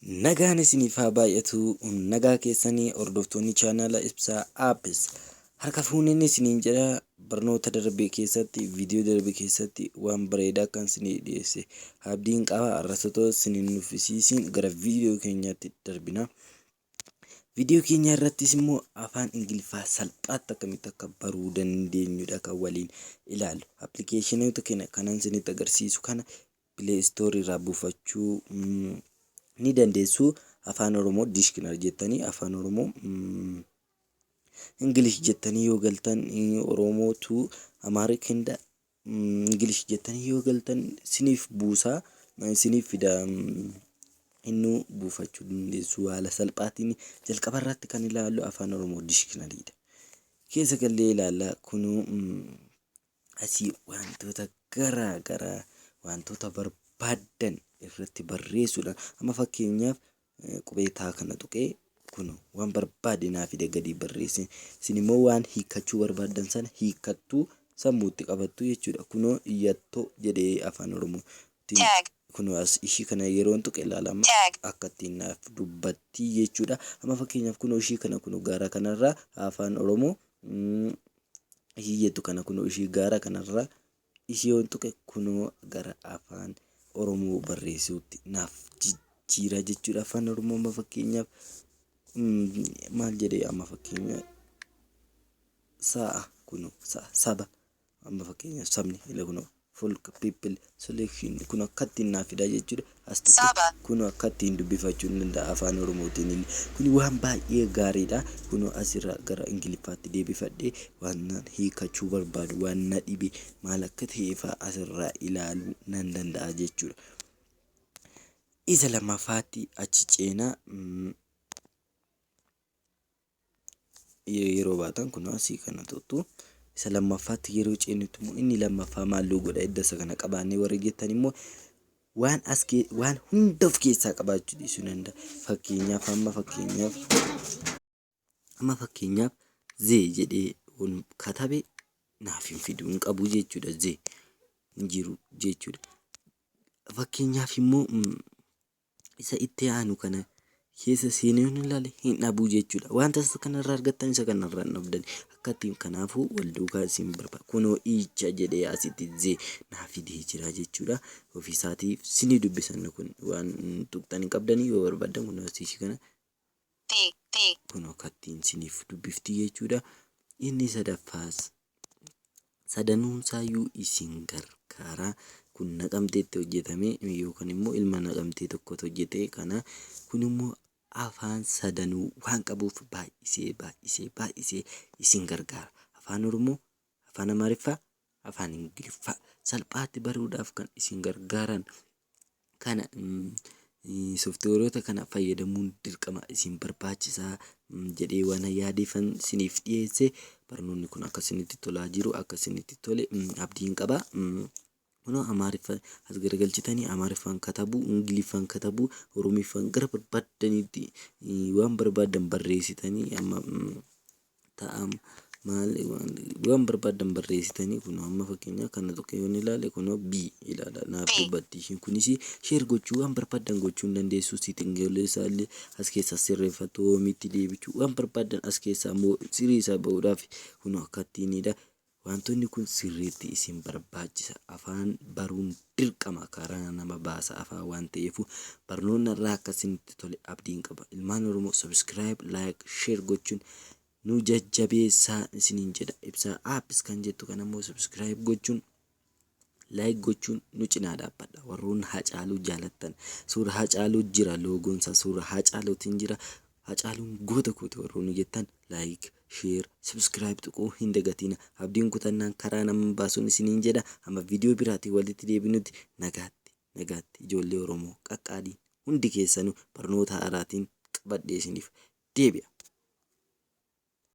Nagaan isiniif haa baay'atu. Nagaa keessanii, hordoftoonni chaanaala Ibsaa Apps. Harka fuuneen isiniin jedha. Barnoota darbe keessatti, viidiyoo darbe keessatti waan bareedaa akkan isinii dhiyeesse abdiin qaba. Har'as otoo isin hin nuffisiisin gara viidiyoo keenyaatti darbina. Viidiyoo keenya irrattis immoo afaan Ingiliffaa salphaatti akkamitti akka baruu dandeenyudha kan waliin ilaallu. Appilikeeshinoota keenya kanan isinitti agarsiisu kana Play Store irraa buufachuu ni dandeessu. Afaan Oromoo dictionary jettanii, Afaan Oromoo English jettanii yoo galtan, Oromoo to Amharic and English jettanii yoo galtan, isiniif buusaa, isiniif fida. Innuu buufachuu dandeessu haala salphaatiin. Jalqaba irratti kan ilaallu Afaan Oromoo dictionaryidha. Keessa gallee ilaalla. Kunuu asii wantoota garaa garaa, wantoota barbaaddan irratti barreessuudhaan, amma fakkeenyaaf qubee taa kana tuqee, kun waan barbaade naa fide gadi barreesse. Isin immoo waan hiikkachuu barbaaddan sana hiikkattuu, sammuutti qabattu jechuudha. Kunoo "iyyattoo" jedhee Afaan Oromootiin. Tag. Kunoo as ishii kana yeroon tuqe ilaalama. Tag. Akka ittiin naaf dubbattii jechuudha. Amma fakkeenyaaf kunoo ishii kana, kunoo gaara kanarraa Afaan Oromoo ishii jettu kana, kunoo ishii gaara kanarraa ishii yoon tuqe, kunoo gara Afaan Oromoo barreessuutti naaf jijjiira jechuudha. Afaan Oromoo amma fakkeenyaaf maal jedhee, amma fakkeenya sa'a, kunoo sa'a, saba, amma fakkeenyaaf sabni ila, kunoo folk, people, selection, kun akka ittiin naaf fida jechuudha. As tuqe. Saba. Kun akka ittiin dubbifachuu hin danda'a Afaan Oromootiin illee. Kun waan baay'ee gaariidha. Kun asirraa gara Ingiliffaatti deebifadhee waan nan hiikachuu barbaadu, waan na dhibe maal akka ta'e fa'a asirraa ilaaluu nan danda'a jechuudha. Isa lammaffaatti achi ceenaa. Yeroo baatan kun asii kana tuttu. Isa lammaffaatti yeroo ceenutti immoo, inni lammaffaa maalluu godha edda isa kana qabaannee warri jettan immoo, waan as waan hunda of keessaa qabaachuu dhiisuu danda'a. Fakkeenyaaf amma fakkeenyaaf "the" jedhee katabe naaf hin fidu, hin qabu jechuudha. "The" hin jiru jechuudha. Fakkeenyaaf immoo isa itti aanu kana keessa seenee yoon ilaale hin dhabuu jechuudha. Wanta isa kanarraa argattan isa kanarraa hin dhabdan. Akka ittiin kanaafuu wal duukaa isin barbaada. Kunoo "icha" jedhee asitti "the" naa fidee jira jechuudha. Ofiisaatiif sinii dubbisan kun waan tuqxan hin qabdanii. Yoo barbaaddan kunoo asii kana The. The. kunoo akka ittiin siniif dubbifti jechuudha. Inni sadaffaas sadanuunsaayyuu isin gargaara. Kun Naqamteetti hojjetame yookaan immoo ilma Naqamtee tokkotu hojjete kana. Kun immoo afaan sadanuu waan qabuuf baay'isee baay'isee baay'isee isin gargaara. Afaan Oromoo, Afaan Amaariffaa, Afaan Ingiliffaa salphaatti baruudhaaf kan isin gargaaran kana sooftiweerota kana fayyadamuun dirqama isin barbaachisaa jedhee waan yaadeefan isiniif dhiyeesse. Barnoonni kun akka isinitti tolaa jiru, akka isinitti tole abdiin qaba. Kunoo Amaariffa as garagalchitanii Amaariffaan katabuu, Ingiliffaan katabuu, Oromiffaan gara barbaaddanitti waan barbaaddan barreessitanii, amma ta'a maal, waan barbaaddan barreessitanii. Kunoo amma fakkeenyaaf kana tuqee yoon ilaale, kunoo B ilaala naaf dubbatti ishiin kunis. Share gochuu, waan barbaaddan gochuu hin dandeessu. Settingolee isaallee as keessaa sirreeffatu, homeitti deebichuu, waan barbaaddan as keessaa immoo sirii isaa bahuudhaaf kunoo akka ittiinidha. Wantoonni kun sirriitti isin barbaachisa. Afaan baruun dirqama, karaa nama baasa afaan waan ta'eef. Barnoonni irraa akka isinitti tole abdiin qaba. Ilmaan Oromoo, subscribe, like, share gochuun nu jajjabeessaa isiniin jedha. Ibsaa Apps kan jettu kan ammoo subscribe gochuun, like gochuun nu cinaa dhaabbadha. Warroonni Hacaaluu jaalattan, suura Hacaaluu jira, loogoonsaa suura Hacaaluutiin jira. "Hacaaluun goota kooti" warroonni jettan, like, share, subscribe tuquu hin dagatina. Abdiin kutannaan karaa nama baasuun isiniin jedha. Amma viidiyoo biraatiin walitti deebinutti nagaatti, nagaatti, ijoollee Oromoo qaqqaalii hundi keessanuu. Barnoota haaraatiin qabadhee isiniif deebi'a.